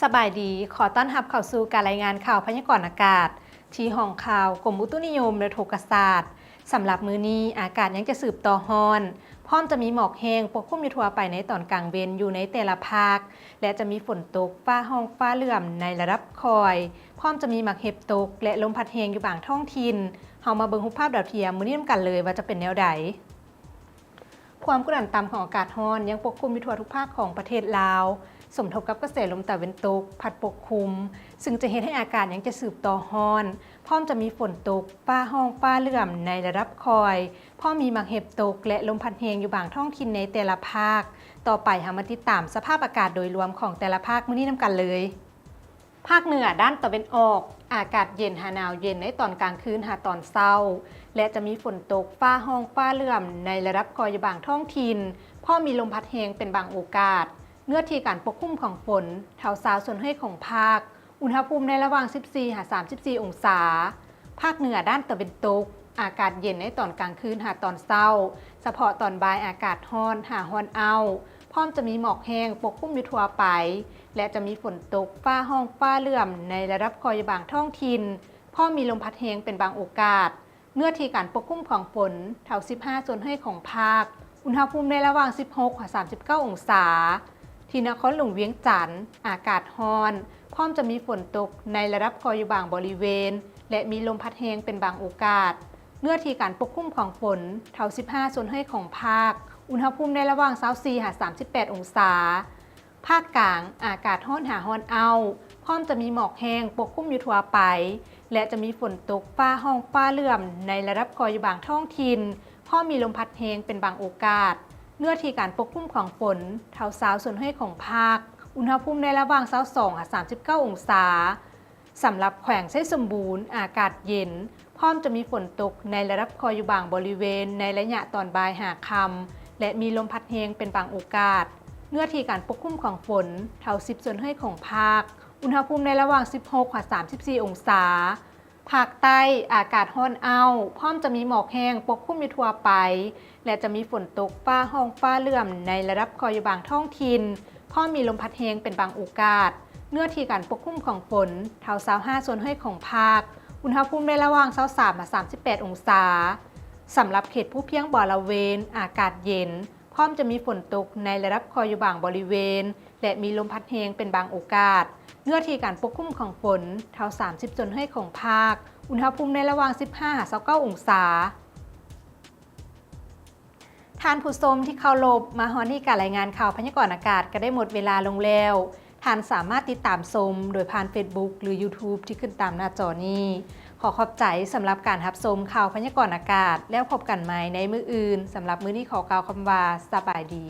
ສະບາຍດີ, ຂໍຕ້ອນຮັບເຂົ້າສູ່ການລາຍງານຂ່າວພະຍາກອນອາກາດ ທີ່ຫ້ອງຂ່າວກົມອຸຕຸນິຍົມ ແລະ ອຸທົກກະສາດ. ສຳລັບມື້ນີ້ ອາກາດຍັງຈະສືບຕໍ່ຮ້ອນ, ພ້ອມຈະມີໝອກແຫ້ງປົກຄຸມຢູ່ທົ່ວໄປໃນຕອນກາງເວັນຢູ່ໃນແຕ່ລະພາກ ແລະ ຈະມີຝົນຕົກ, ຟ້າຮ້ອງ, ຟ້າເຫຼື້ອມໃນລະດັບຄ່ອຍ, ພ້ອມຈະມີໝາກເຫັບຕົກ ແລະ ລົມພັດແຮງຢູ່ບາງທ້ອງຖິ່ນ. ເຮົາມາເບິ່ງຮູບພາບດາວທຽມມື້ນີ້ນຳກັນເລີຍວ່າຈະເປັນແນວໃດ. ຄວາມກົດດັນຕ່ຳຂອງອາກາດຮ້ອນຍັງປົກຄຸມຢູ່ທົ່ວທຸກພາກຂອງປະເທດລາວ, ສົມທົບກັບກະແສລົມຕາເວັນຕົກພັດປົກຄຸມ, ຊຶ່ງຈະເຮັດໃຫ້ອາກາດຍັງຈະສືບຕໍ່ຮ້ອນ, ພ້ອມຈະມີຝົນຕົກ, ຟ້າຮ້ອງ, ຟ້າເຫຼື້ອມໃນລະດັບຄ່ອຍ, ພ້ອມມີໝາກເຫັບຕົກ ແລະ ລົມພັດແຮງຢູ່ບາງທ້ອງຖິ່ນໃນແຕ່ລະພາກ. ຕໍ່ໄປເຮົາມາຕິດຕາມສະພາບອາກາດໂດຍລວມຂອງແຕ່ລະພາກມື້ນີ້ນຳກັນເລີຍ. ພາກເໜືອດ້ານຕາເວັນອອກ, ອາກາດເຢັນຫາໜາວເຢັນໃນຕອນກາງຄືນຫາຕອນເຊົ້າ ແລະ ຈະມີຝົນຕົກ, ຟ້າຮ້ອງ, ຟ້າເຫຼື້ອມໃນລະດັບຄ່ອຍຢູ່ບາງທ້ອງຖິ່ນ, ພ້ອມມີລົມພັດແຮງເປັນບາງໂອກາດ. ເນື້ອທີ່ການປົກຄຸມຂອງຝົນ ເທົ່າຊາວສ່ວນຮ້ອຍຂອງພາກ, ອຸນຫະພູມໃນລະຫວ່າງສິບສີ່ຫາສາມສິບສີ່ອົງສາ. ພາກເໜືອດ້ານຕາເວັນຕົກ, ອາກາດເຢັນໃນຕອນກາງຄືນຫາຕອນເຊົ້າ, ສະເພາະຕອນບ່າຍອາກາດຮ້ອນຫາຮ້ອນອ້າວ, ພ້ອມຈະມີໝອກແຫ້ງປົກຄຸມຢູ່ທົ່ວໄປ ແລະ ຈະມີຝົນຕົກ, ຟ້າຮ້ອງ, ຟ້າເຫຼື້ອມໃນລະດັບຄ່ອຍຢູ່ບາງທ້ອງຖິ່ນ, ພ້ອມມີລົມພັດແຮງເປັນບາງໂອກາດ. ເນື້ອທີ່ການປົກຄຸມຂອງຝົນ ເທົ່າສິບຫ້າສ່ວນຮ້ອຍຂອງພາກ, ອຸນຫະພູມໃນລະຫວ່າງສິບຫົກຫາສາມສິບເກົ້າອົງສາ. ທີ່ນະຄອນຫຼວງວຽງຈັນ, ອາກາດຮ້ອນ, ພ້ອມຈະມີຝົນຕົກໃນລະດັບຄ່ອຍຢູ່ບາງບໍລິເວນ ແລະ ມີລົມພັດແຮງເປັນບາງໂອກາດ. ເນື້ອທີ່ການປົກຄຸມຂອງຝົນ ເທົ່າສິບຫ້າສ່ວນຮ້ອຍຂອງພາກ, ອຸນຫະພູມໃນລະຫວ່າງຊາວສີ່ຫາສາມສິບແປດອົງສາ. ພາກກາງ, ອາກາດຮ້ອນຫາຮ້ອນອ້າວ, ພ້ອມຈະມີໝອກແຫ້ງປົກຄຸມຢູ່ທົ່ວໄປ ແລະ ຈະມີຝົນຕົກ, ຟ້າຮ້ອງ, ຟ້າເຫຼື້ອມໃນລະດັບຄ່ອຍຢູ່ບາງທ້ອງຖິ່ນ, ພ້ອມມີລົມພັດແຮງເປັນບາງໂອກາດ. ເນື້ອທີ່ການປົກຄຸມຂອງຝົນ ເທົ່າຊາວສ່ວນຮ້ອຍຂອງພາກ, ອຸນຫະພູມໃນລະຫວ່າງຊາວສອງຫາສາມສິບເກົ້າອົງສາ. ສຳລັບແຂວງໄຊສົມບູນ, ອາກາດເຢັນ, ພ້ອມຈະມີຝົນຕົກໃນລະດັບຄ່ອຍຢູ່ບາງບໍລິເວນໃນໄລຍະຕອນບ່າຍຫາຄ່ຳ ແລະ ມີລົມພັດແຮງເປັນບາງໂອກາດ. ເນື້ອທີ່ການປົກຄຸມຂອງຝົນ ເທົ່າສິບສ່ວນຮ້ອຍຂອງພາກ, ອຸນຫະພູມໃນລະຫວ່າງສິບຫົກຫາສາມສິບສີ່ອົງສາ. ພາກໃຕ້, ອາກາດຮ້ອນອ້າວ, ພ້ອມຈະມີໝອກແຫ້ງປົກຄຸມຢູ່ທົ່ວໄປ ແລະ ຈະມີຝົນຕົກ, ຟ້າຮ້ອງ, ຟ້າເຫຼື້ອມໃນລະດັບຄ່ອຍຢູ່ບາງທ້ອງຖິ່ນ, ພ້ອມມີລົມພັດແຮງເປັນບາງໂອກາດ. ເນື້ອທີ່ການປົກຄຸມຂອງຝົນ ເທົ່າຊາວຫ້າສ່ວນຮ້ອຍຂອງພາກ, ອຸນຫະພູມໃນລະຫວ່າງຊາວສາມຫາສາມສິບແປດອົງສາ. ສຳລັບເຂດພູພຽງບໍລະເວນ, ອາກາດເຢັນ, ພ້ອມຈະມີຝົນຕົກໃນລະດັບຄ່ອຍຢູ່ບາງບໍລິເວນ ແລະ ມີລົມພັດແຮງເປັນບາງໂອກາດ. ເນື້ອທີ່ການປົກຄຸມຂອງຝົນ ເທົ່າສາມສິບສ່ວນຮ້ອຍຂອງພາກ, ອຸນຫະພູມໃນລະຫວ່າງສິບຫ້າຫາຊາວເກົ້າອົງສາ. ທ່ານຜູ້ຊົມທີ່ເຄົາລົບ, ມາຮອດນີ້ການລາຍງານຂ່າວພະຍາກອນອາກາດກໍໄດ້ໝົດເວລາລົງແລ້ວ. ທ່ານສາມາດຕິດຕາມຊົມໂດຍຜ່ານ Facebook ຫຼື YouTube ທີ່ຂຶ້ນຕາມໜ້າຈໍນີ້. ຂໍຂອບໃຈສຳລັບການຮັບຊົມຂ່າວພະຍາກອນອາກາດ, ແລ້ວພົບກັນໃໝ່ໃນມື້ອື່ນ. ສຳລັບມື້ນີ້ຂໍກ່າວຄຳວ່າ ສະບາຍດີ.